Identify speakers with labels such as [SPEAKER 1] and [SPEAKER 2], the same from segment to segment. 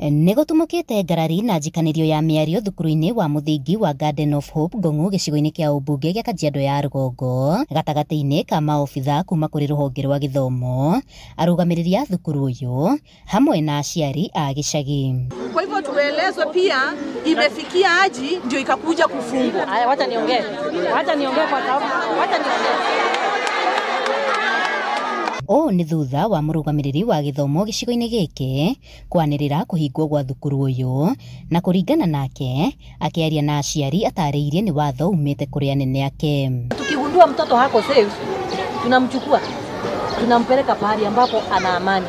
[SPEAKER 1] Nĩ gũtumũkĩte ngarari na njikanĩrio ya mĩario thukuru-inĩ wa mũthingi wa Garden of Hope Ngong'u gĩcigo-inĩ kĩa ũmbunge gĩa Kajiado ya Rũgongo gatagatĩ-inĩ ka maobitha kuma kũrĩ rũhonge rwa gĩthomo, arũgamĩrĩri a thukuru ũyũ hamwe na aciari a gĩcagi.
[SPEAKER 2] Kwa hivyo tuelezwe pia imefikia aji ndio ikakuja kufungwa.
[SPEAKER 3] Haya, wacha niongee. Wacha niongee kwa sababu wacha niongee.
[SPEAKER 1] Ũũ nĩ thutha wa mũrũgamĩrĩri wa gĩthomo gĩcigo-inĩ gĩkĩ kwanĩrĩra kũhingwo gwa thukuru ũyũ, na kũringana nake akĩaria na aciari atarĩirie nĩ watho umĩte kũrĩ anene ake.
[SPEAKER 3] Tukigundua mtoto hako safe, tunamchukua tunampeleka pahali ambapo ana amani,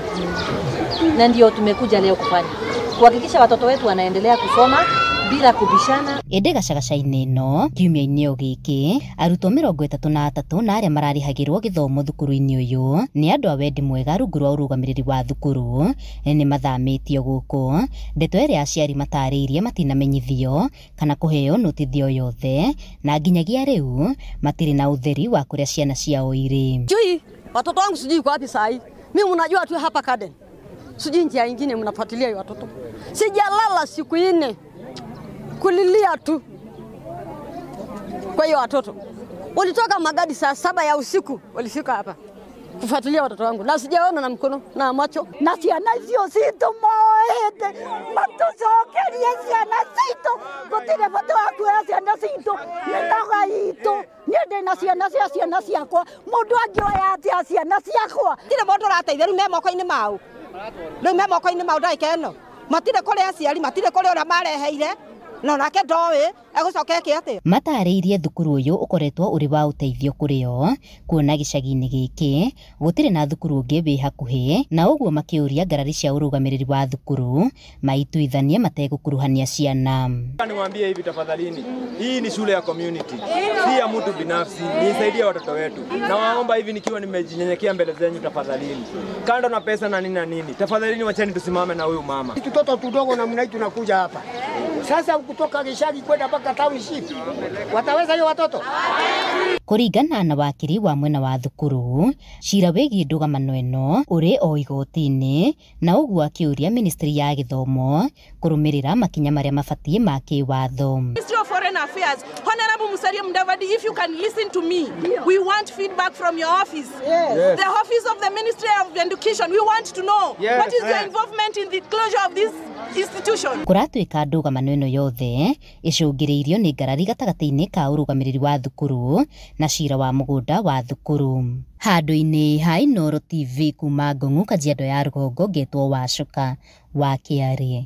[SPEAKER 3] na ndio tumekuja leo kufanya, kuhakikisha watoto wetu wanaendelea kusoma bila kubishana.
[SPEAKER 1] Ĩndĩ gacagaca-inĩ ĩno kiumia-inĩ o gĩkĩ arutwo 33 na arĩa mararĩhagĩrwo gĩthomo thukuru-inĩ ũyũ nĩ andũ a wendi mwega rungu rwa ũrũgamĩrĩri wa thukuru nĩ mathamĩtio gũkũ, ndeto ĩrĩa aciari matarĩirie matinamenyithio kana kũheo notithio yothe, na nginyagia rĩu matirĩ na ũtheri wa kũrĩa ciana ciao irĩ.
[SPEAKER 4] Sijui watoto wangu sijui kwa wapi saa hii. Mimi mnajua tu hapa Garden. Sijui njia nyingine mnafuatilia watoto. Sijalala siku 4. Kulilia tu. Kwa hiyo watoto walitoka magadi saa 7 ya usiku walifika hapa kufuatilia watoto wangu, na sijaona na mkono na macho.
[SPEAKER 5] Na ciana icio citũ moete matucokerie ciana citũ, gũtirĩ bata wa kuoya ciana citũ, nĩ noga itũ. Niĩ ndĩna ciana cia ciana ciakwa, mũndũ angĩoya atĩa ciana ciakwa?
[SPEAKER 2] Gũtirĩ mũndũ ũrateithia, rĩu me moko-inĩ mao, rĩu me moko-inĩ mao ndagĩka ĩno, matirĩ kũrĩ aciari, matirĩ kũrĩ ũrĩa mareheire, no nake ndoĩ egũcoka eke atĩa.
[SPEAKER 1] Matarĩirie thukuru ũyũ ũkoretwo ũrĩ wa ũteithio kũrĩ o, kuona gĩcagi-inĩ gĩkĩ gũtirĩ na thukuru ũngĩ wĩ hakuhĩ, na ũguo makĩũria ngarari cia ũrũgamĩrĩri wa thukuru maituithanie mategũkuruhania ciana.
[SPEAKER 6] Niwaambie hivi tafadhalini, hii ni shule ya community, si ya mtu binafsi, nisaidie watoto wetu. Na waomba hivi nikiwa nimejinyenyekea mbele zenyu tafadhalini, kando na pesa na nini na nini, tafadhalini wacheni tusimame na huyu mama.
[SPEAKER 7] Tutoto tudogo namna hii tunakuja hapa sasa kutoka gicagi kwenda mpaka township, wataweza hiyo watoto?
[SPEAKER 1] Kũringana na wakiri wa mwena wa thukuru, cira wĩgiĩ ndũgamano ĩno ũrĩ o igoti-inĩ, na ũguo akĩũria ministry ya gĩthomo kũrũmĩrĩra makinya marĩa mabatiĩ ma kĩwatho.
[SPEAKER 2] Ministry of Foreign Affairs, Honorable Musalia Mudavadi, if you can listen to me, we want feedback from your office.
[SPEAKER 7] Yes.
[SPEAKER 2] The office of the Ministry of Education, we want to know
[SPEAKER 6] yes,
[SPEAKER 2] what is your involvement in the closure of this institution.
[SPEAKER 1] Kũratuĩka ndũgamano ĩno yothe ĩcũngĩrĩirio nĩ ngarari gatagatĩ-inĩ ka ũrũgamĩrĩri wa thukuru na cira wa mũgũnda wa thukuru. Handũ-inĩ ha Inooro TV kuma Ngong'u Kajiado ya Rũgongo, ngetwo Wacuka wa Kĩarĩ.